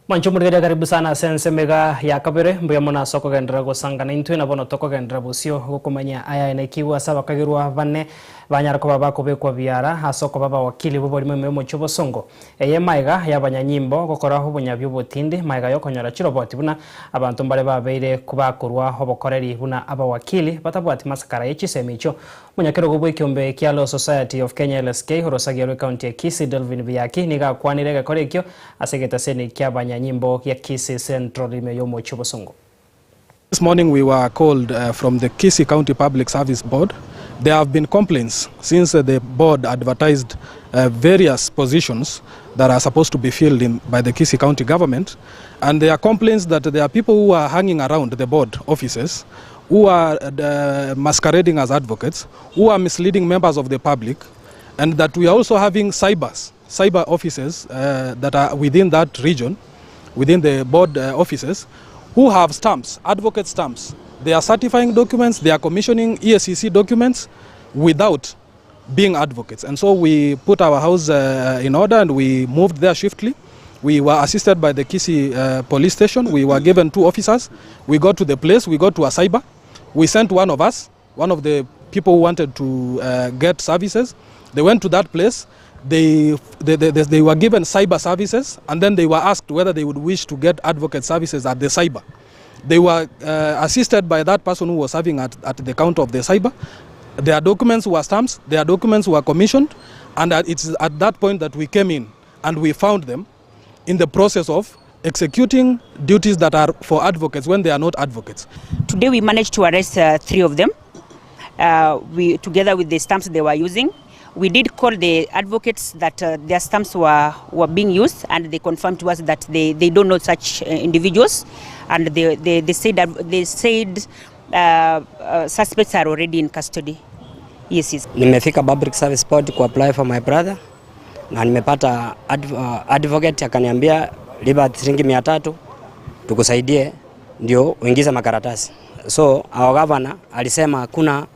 Mwanche omorigereria karibu sana ase ensemo iga ya kabere, mbuya mono ase okogenderera gosangana intwe na bono tokogenderera bosio gokomanya ayaenekigwe ase abakagerwa bane banyare koba bakobekwa biara ase okoba abawakili b'oborimo ime y'omochie obosongo. Eye maiga y'abanyanyimbo gokora obonyabi obotindi, maiga y'okonyora chiroboti buna abanto mbare babeire bakorwa obokoreri buna abawakili batabwati masakara ye chisemi echio. Omonyakerogo bw'ekeombe kia Law Society of Kenya, LSK, orosagia rw'ecounty ya Kisii, Delvin Biaki, nigo akwanire egekora ekio ase egetaseni ki'abanyanyimbo gia Kisii Central ime y'omochie obosongo.
This morning we were called from the Kisii County Public Service Board. There have been complaints since the board advertised various positions that are supposed to be filled in by the Kisii County government and there are complaints that there are people who are hanging around the board offices who are masquerading as advocates, who are misleading members of the public, and that we are also having cybers, cyber offices that are within that region, within the board offices, who have stamps, advocate stamps. They are certifying documents, they are commissioning EACC documents without being advocates. And so we put our house in order and we moved there swiftly. We were assisted by the Kisii police station. We were given 2 officers. We got to the place, we got to a cyber. We sent one of us, one of the people who wanted to get services. They went to that place. They were given cyber services, and then they were asked whether they would wish to get advocate services at the cyber. They were assisted by that person who was serving at the counter of the cyber. Their documents were stamped, their documents were commissioned, and it's at that point that we came in and we found them in the process of executing duties that are for advocates when they are not advocates.
Today we managed to arrest 3 of them, together with the stamps they were using. We did call the advocates that their stamps were being used, and they confirmed to us that they don't know such individuals, and they said that suspects are already in custody. Yes, yes.
Nimefika Public Service Board ku apply for my brother na nimepata advocate akaniambia lipa shilingi mia tatu tukusaidie ndio uingize makaratasi. So our governor alisema hakuna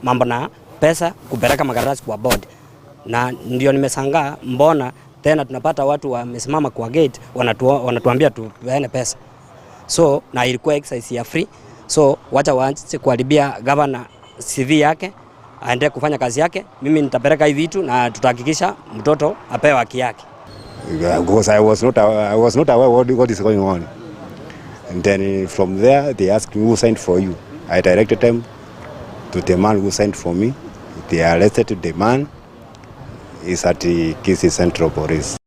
mambo na pesa kupeleka makaratasi kwa board, na ndio nimeshangaa mbona tena tunapata watu wamesimama kwa gate wanatuambia tupeane pesa. So na ilikuwa exercise ya free, so wacha waanze kuharibia governor CV yake aendelee kufanya kazi yake. Mimi nitapeleka hivi vitu na tutahakikisha mtoto apewe haki yake.
Because I was not aware what is going on. And then from there they asked me who signed for you. I directed them to the man who signed for me. They arrested the man. He's at the Kisii Central Police.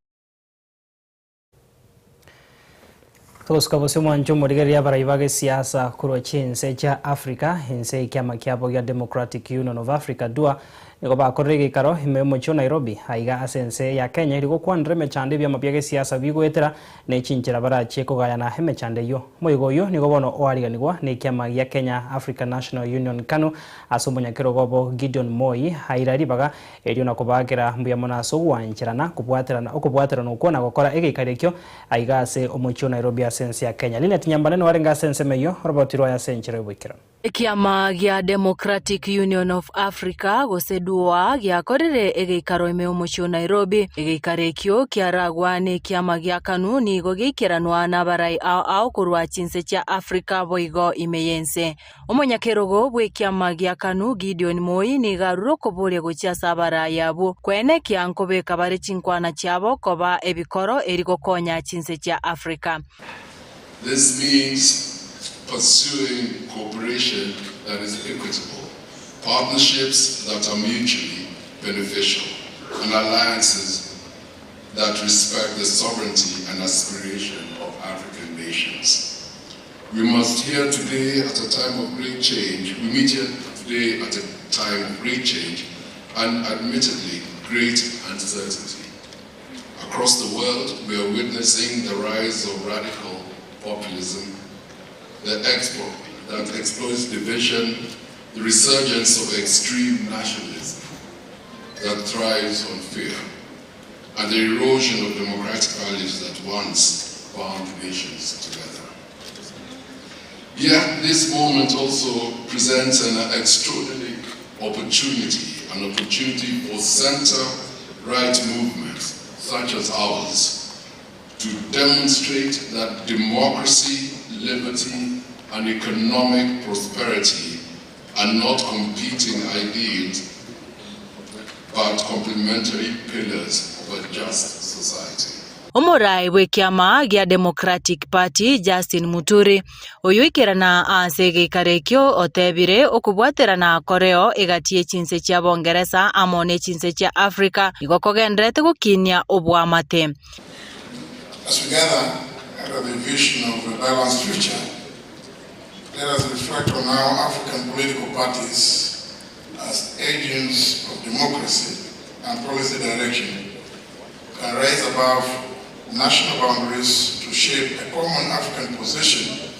Togosuka bosio mwancho omorigereria abarai ba gesiasa korwa chinse chia Africa, ense ekiama kiabo gia Democratic Union of Africa DUA nigo bakorire egeikaro ime omochie o Nairobi aiga ase ense ya Kenya eri gokwanera emechando ebiama bia gesiasa bigoetera na echinchera barachie kogayana emechando eywo. Omoigo oywo nigo bono oariganigwa na ekiama gia Kenya African National Union KANU ase omonyakerogo obo Gideon Moi aira ribaga erio na kobakera mbuya mono ase ogwancherana kobwaterana okobwaterana okwo na gokora egeikaro ekio aiga ase omochie o Nairobi ase ense ya Kenya. Linet Nyambane nigo arenge ase ensemo eywo oroboti rwaye ase enchera y'oboikeranu.
Ekiama gia Democratic Union of Africa gose DUA giakorire egeikaro ime omochie o Nairobi. Egeikaro ekio kiaragwa na ekiama gia KANU nigo geikeranwa na abarai ao ao korwa chinse chia Africa boigo ime y'ense. Omonyakerogo bw'ekiama gia KANU Gideon Moi nigo arure okoboria gochia ase abarai abwo kwene kiankobeka bare chinkwana chiabo koba ebikoro eri gokonya chinse chia Africa.
This means pursuing cooperation that is equitable, partnerships that are mutually beneficial, and alliances that respect the sovereignty and aspiration of African nations. We must here today at a time of great change, we meet here today at a time of great change and admittedly great uncertainty. Across the world, we are witnessing the rise of radical populism, the export that exploits division, the resurgence of extreme nationalism that thrives on fear, and the erosion of democratic values that once bound nations together. Yet this moment also presents an extraordinary opportunity, an opportunity for center-right movements such as ours To demonstrate that democracy, liberty, and economic prosperity are not competing ideals, but complementary pillars of a just society.
Omorai bw'ekiama gia Democratic Party Justin Muturi, oyoikerana ase egeikaro ekio otebire okobwaterana koreo egati ye chinse chia Bongeresa amo ne chinse chia Africa nigo kogendererete gokinia oboamate.
As we gather under the vision of a balanced future, let us reflect on how African political parties as agents of democracy and policy direction can rise above national boundaries to shape a common African position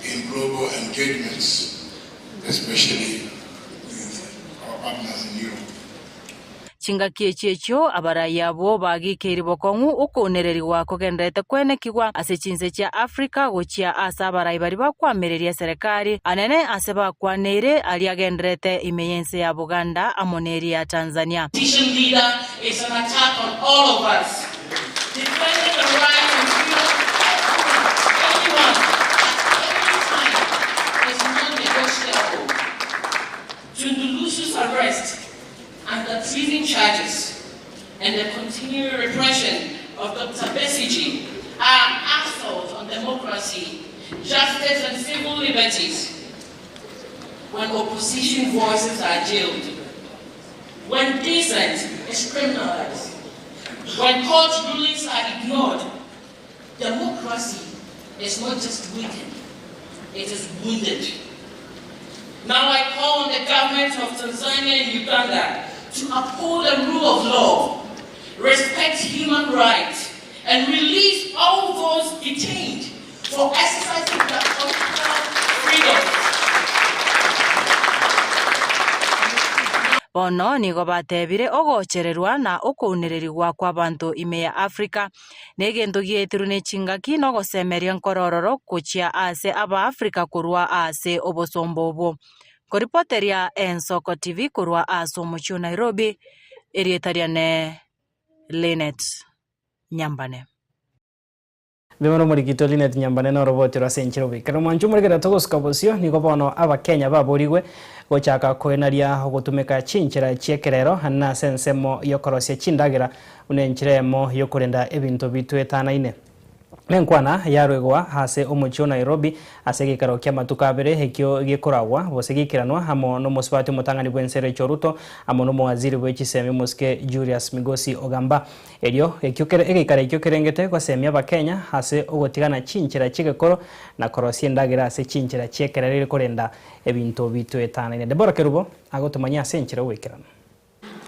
in global engagements, especially with our partners in Europe.
Chingaki echio echio abarai abwo bagikeire bokong'u okounererigwa kogendererete kwenekigwa ase chinse chia Africa gochia ase abarai baria bakwamereria eserekari anene ase bakwaneire aria agendererete ime y'ense ya Buganda amo neria ya Tanzania.
Opposition leader is an attack on all of us. Defending the rights and freedoms of anyone at any time is non-negotiable. Tundu Lissu's arrest and the treason charges and the continuing repression of Dr. Besigye are assault on democracy, justice and civil liberties. When opposition voices are jailed, when dissent is criminalized, when court rulings are ignored, democracy is not just weakened, it is wounded. Now I call on the government of Tanzania and Uganda to uphold the rule of law, respect human rights, and release all those detained for exercising their political freedoms.
Bono nigo batebire ogochererwa na okounererigwa kw'abanto ime ya Afrika Negento giaitirwe ne chingaki na ogosemeria nkorororo gochia aase Abaafrika korwa aase obosomba obwo. Nkoripoteria Ensoko TV korwa aase omochie o Nairobi, erieta riane Linet Nyambane.
Bimore omorikito Linet Nyambane noroboti ase enchera oboikeranu. Mwanche omorekereria togosuka bosio, nigo bono Abakenya baborigwe gochaka koenaria ogotumeka chinchera chi'ekerero nase ensemo y'okorosia chindagera Buna enchera eyemo y'okorenda ebinto bitwetanaine. Nenkwana yarwegwa ase omochie o Nairobi ase egeikaro ki'amatuko abere ekio gekoragwa gose geikeranwa amo nomosubati omotang'ani bw'ense Rachel Ruto amo nomowaziri bwe chisemi omosike Julius Migosi Ogamba. Erio ekio kere egeikaro ekio kerengete gosemia abakenya ase ogotigana chinchera chi'egekoro na korosia endagera ase chinchera chi'ekerero ere korenda ebinto bitwetanaine. Deborah Kerubo agotomanyia ase enchera y'ogoikeranu.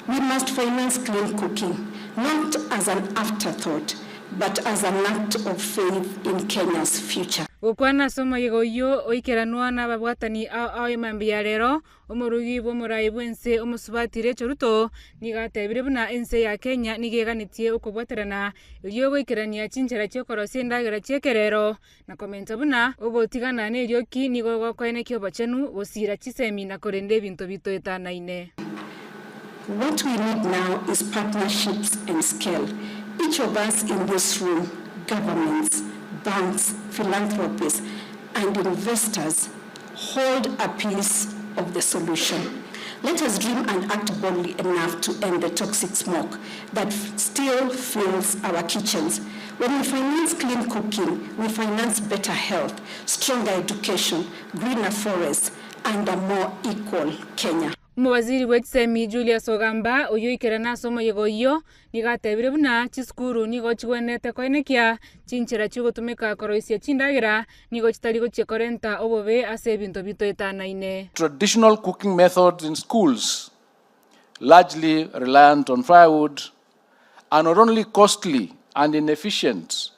We must finance clean cooking, not as an afterthought, but as an act of faith in Kenya's future.
Gokwana ase omoyega oyio oikeranwa nababwatani ao ao emambia ya rero, omorugi bw'omorai bw'ense omosubati Rachel Ruto nigo atebire buna ense ya Kenya nigo eganetie okobwaterana erio goikerania chinchera chiokorosia endagera chi'ekerero na komenta buna ogotigana nerioki nigo gokoenekia obochenu, gosiira chisemi na korenda ebinto bitoetanaine.
What we need now is partnerships and scale. Each of us in this room, governments, banks, philanthropists and investors hold a piece of the solution. Let us dream and act boldly enough to end the toxic smoke that still fills our kitchens. When we finance clean cooking, we finance better health, stronger education, greener forests, and a more equal Kenya.
Omowaziri bwe chisemi Julius Ogamba oyio oikerana ase omoyega oyio nigo atebire buna chisukuru nigo chigwenerete koenekia chinchera chiogotumeka koroisia chindagera nigo chitari gochia korenta obobe ase ebinto bitoetanaine.
Traditional cooking methods in schools, largely reliant on firewood, are not only costly and inefficient,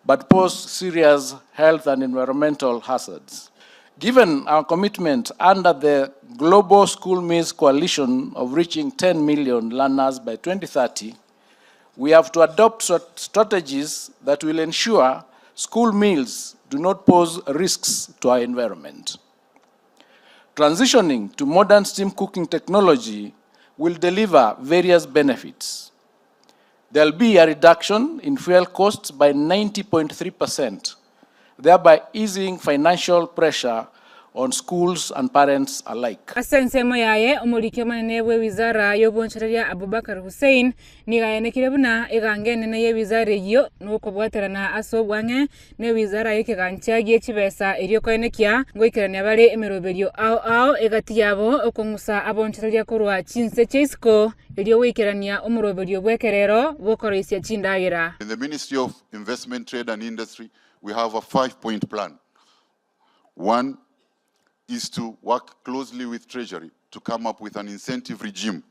but pose serious health and environmental hazards. Given our commitment under the Global School Meals Coalition of reaching 10 million learners by 2030, we have to adopt strategies that will ensure school meals do not pose risks to our environment. Transitioning to modern steam cooking technology will deliver various benefits. There'll be a reduction in fuel costs by 90.3%, thereby easing financial pressure on schools and parents alike.
Ase ensemo yaye, omoriki omonene bw'ewizara y'obonchoreria Abubakar Hussein nigo aenekire buna eganga enene y'ewizara eyio nokobwaterana ase obwang'e newizara y'ekegancha gie chibesa erio koenekia ngoikerania bare emeroberio ao ao egati yabo okong'usa abonchoreria korwa chinse chia isiko erio goikerania omoroberio bw'ekerero bw'okoroisia chindagera.
In the Ministry of Investment, Trade and Industry, we have a five-point plan. One is to work closely with Treasury to come up with an incentive regime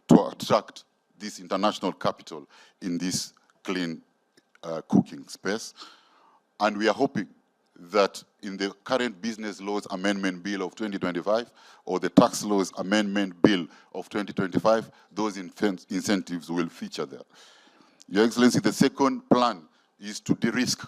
to attract this international capital in this clean uh, cooking space. And we are hoping that in the current Business Laws Amendment Bill of 2025 or the Tax Laws Amendment Bill of 2025, those incentives will feature there. Your Excellency, the second plan is to de-risk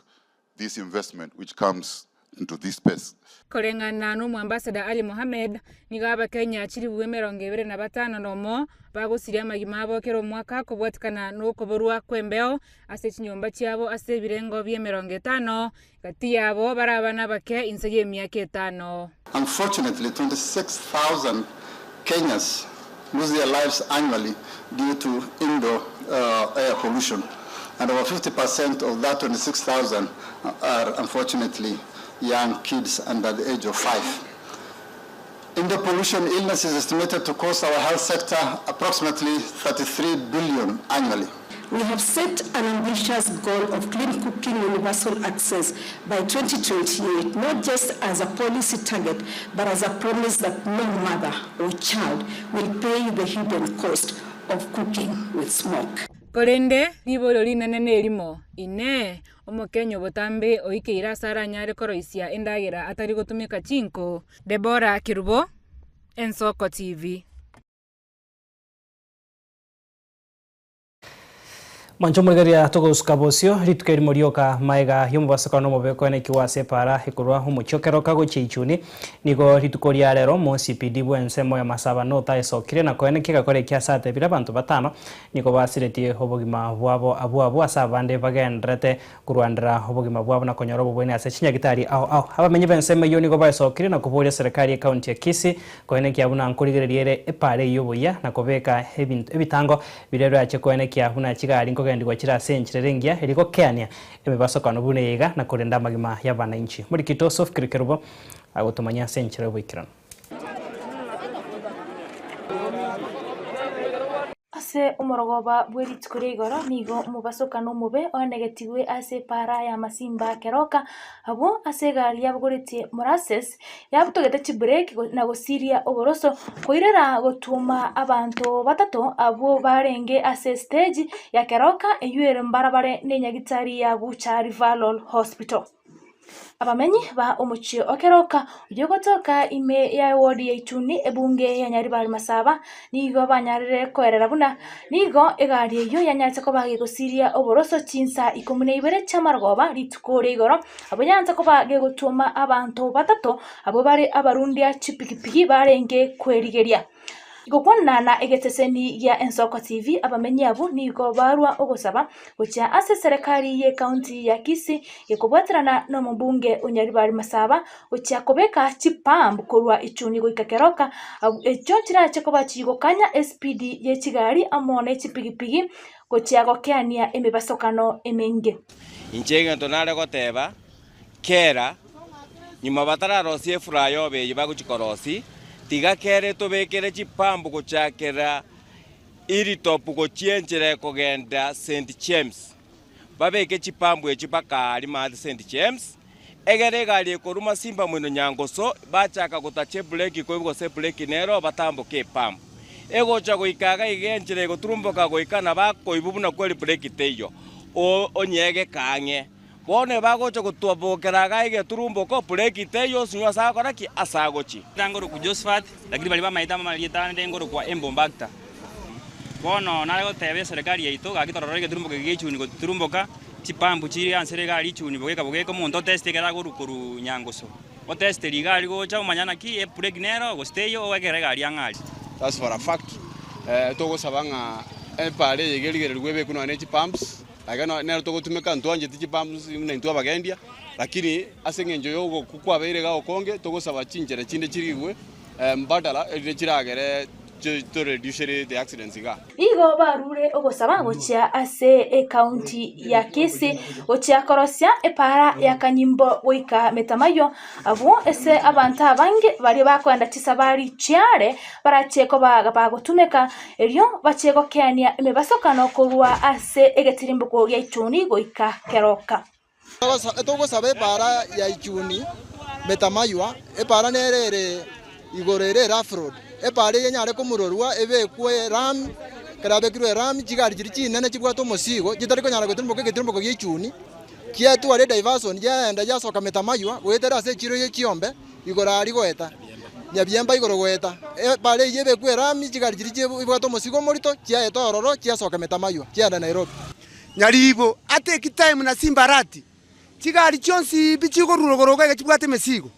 this investment which comes into this space.
Koreng'ana n'Omoambassador Ali Mohammed, nigo Abakenya chilifu 25 nomo bagosiria amagima abo kera omwaka kobwatikana nokoborwa kw'embeo ase chinyomba chiabo ase ebirengo bi'emerongo etano, gati yabo bare abana abake inse y'emiaka etano.
Unfortunately, 26,000 Kenyans lose their lives annually due to indoor uh, air pollution. And over 50% of that 26,000 are unfortunately young kids under the age of five. Indoor pollution illness is estimated to cost our health sector approximately 33 billion annually.
We have set an ambitious goal of clean cooking universal access by 2028, not just as a policy target, but as a promise that no mother or child will pay the hidden cost of cooking with smoke.
Korende riborio rinene nerimo, Inee! Omokenya obotambe oikeire ase aranyare koroisia endagera atari gotumeka chinko? Deborah Kerubo, Ensoko TV.
Mwanche omorigereria togosuka bosio rituko erimo rioka maega y'omobasokano omobe koenekigwa ase epaara ekorwa omochie o Keroka gochia Ichuni. Nigo rituko ria rero mo CPD bw'ensemo ya Masaba North aesokire na koenekia egakora eki ase atebire abanto batano nigo basiretie obogima bwabo abwo abwo ase abande bagendererete korwanera obogima bwabo na konyora obobweni ase chinyagitari ao ao. Abamenyi b'ensemo eyio nigo baesokire na koboria serikali y'ecounty ya Kisii koenekia buna nkorigereria ere epaara eyio buya na kobeka ebinto ebitango biria birache koenekia buna chigari nkogendigwa chire ase enchera ere engiya erio gokeania emebasokano buna eye iga na korenda amagima y'abanainchi. Morikito Sophie Kerubo agotomanyia ase enchera y'oboikeranu.
Ase omorogoba bwe rituko ria igoro nigo omobasokano omobe oenegetigwe ase epaara y'amasimba keroka, abwo ase egari yabogoretie molasses, yabutogete chibreki na gosiria oboroso, koirera gotwoma abanto batato abwo barenge ase estage ya keroka eywo ere mbarabare nenyagitari ya Gucha Referral Hospital. Abamenyi ba omochie o Keroka oyio ogotoka ime ya eward ya Ichuni ebunge ya Nyaribari Masaba nigo banyarire koerera buna nigo egari eyio yanyarete koba gegosiria oboroso chinsa ikomi na ibere chi'amarogoba rituko ria igoro, abwo yancha koba gegotwoma abanto batato abwo bare abarundia chipigipigi barenge kwerigeria. Gokwana na egeteseni gia Ensoko TV, abamenyi abwo nigo barwa ogosaba gochia ase eserekari y'ecounty ya Kisii gekobwaterana n'omobunge o Nyaribari Masaba gochia kobeka chipump korwa Ichuni goika Keroka echio chirache koba chigokanya espeed ye chigari amo ne chipigipigi gochia gokeania emebasokano emenge.
Inche egento nare goteba, Kera, nyuma batararosia eflyover eyio bagochia korosia, tiga kere tobekere chipambu gochakera Hilltop gochia enchera ekogenda St James. Babeke chipambu echio mpaka aaria maate St James, egere egari ekorwa Masimba moino Nyangoso bachaka gotacha ebreki koigwa gose ebreki nero batamboke epambu. Egocha goika iga iga enchera egoturumboka goika nabo akoigwa buna kweri breki teiyo, onyegeke ang'e. Bono ebagocha gotwabokera iga egeturumboko, breki teiyo osinywe ase agokora ki? Ase agochia.
Ngorokwa Josephat, lakini baria bamaete amarieta ande ngorokwa Embombacta. Bono nare goteba eserekari yaito gaki tororore egeturumboka eke giechuni goturumboka, chipampu chire ansere iga aria echuni bogeka bogeka omonto oteste ekero akorwa korwa Nyangoso. Oteste riga aria gocha omanya naki ebreki nero gose teiyo oegere egari ang'e aria.
That's for a fact. Togosaba ng'a Epaara eye iga erigererigwe ebekwe nonya ne chipumps, iga nero togotumeka ntwancheti chipumps buna intwe abagendia, lakini ase eng'encho ya ogokwa kwabeire iga okonge, togosaba chinchera chinde chirigwe mbadala erinde chiragere to reduce the accidents igaa.
Nigo barure ogosaba gochia ase ecounty ya Kisii gochia korosia epaara ya Kanyimbo goika Metamaywa, abwo ase abanto abange baria bakoenda chisabari chiare barache koba bagotumeka erio bachie gokeania emebasokano korwa ase egetirimboko gia Ichuni goika Keroka.
Togosaba epaara ya Ichuni Metamaywa, epaara nere ere igoro ere rough road, epaara eye enyare komurorwa ebekwe erami, ekero yabekirwe erami chigari chiria chinene chibwate omosigo chitari konyara gotirimboka egetirimboko gia Ichuni, chiatwara ediversion chiaenda chiasoka Metamaywa goetera ase echiro ye chiombe igoro aria goeta, Nyabiemba igoro goeta. Epaara eyio ebekwe erami chigari chiria chibwate omosigo omorito chiaeta ororo chiasoka Metamaywa chiaenda Nairobi.
Nyaribo, ate Kitaimu na Simbarati, chigari chionsi pi chikorwa rogoro iga chibwate emesigo,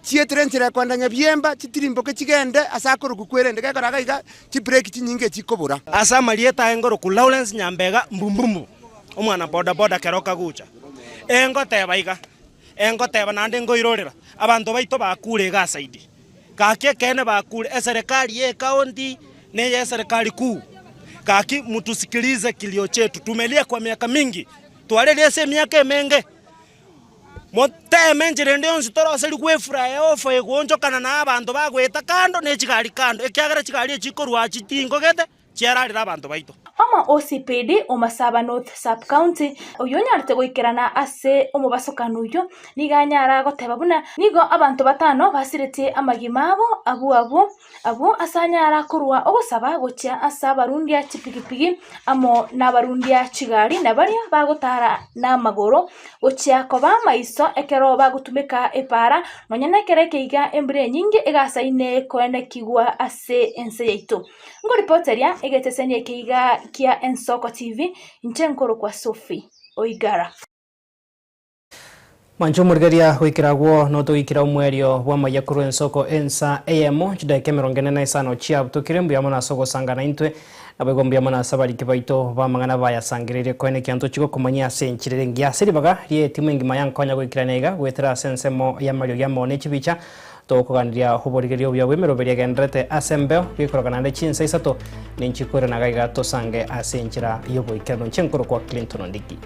chietire enchera ekoenda Nyabiemba, chitirimboke chigende ase akorokwa kwerende, gekora iga iga chibreki chinyinge chikobora.
Ase amarieta aye ngorokwa Lawrence Nyambega Mbumbumbu, omwana boda boda keroka gocha. Engoteba iga, engoteba naende nkoirorera, abanto baito bakure iga asaidi. Gaki ekeene bakure, eserekari ye ecounty na eye eserekari kuu, gaki mutusikilize kilio chetu, tumelia kwa miaka mingi, twareria ase emiaka emenge, moteme enchera ende yonsi toroserigwe efura eye ofa egoonchokana na abanto bagoeta kando ne chigari kando, ekiagera chigari echi chikorwa aa chitingogete. chiararire abanto baito.
Omo OCPD o Masaba North Sub-County, oyio onyarete goikerana ase omobasokano oyio, nigo anyara goteba buna nigo abanto batano basiretie amagima abo abwo abwo abwo ase anyara korwa ogosaba gochia ase abarundia chipigipigi amo nabarundia chigari na baria bagotara namagoro gochia koba amaiso ekero bagotumeka epaara nonya nekero eke iga embura enyinge egasaine koenekigwa ase ense yaito. Nkoripoteria egeteseni eke iga kia Ensoko TV, inche nkorokwa Sophie Oigara.
Mwanche omorigereria goikera agwo notoigikera omwerio bw'amaiya korwa ensoko ensa eyemo chidaeka emerongo ene na isano chiabutokire. Mbuya mono ase ogosangana intwe, naboigo mbuya mono ase abariki baito b'amang'ana bayasangererie koenekia ntochi gokomanyia ase enchera ere engiya. Ase ribaga ri'etimu engima yankonya goikerania iga goetera ase ensemo y'amariogi amo ne chibicha Tokoganiria oborigereria obuya bw'emeroberi egendererete ase embeo, gekorokana naende chinsa isato, ninchi koirana gaiga tosange ase enchera y'oboikeranu. Inche nkorokwa Clinton Ondigi.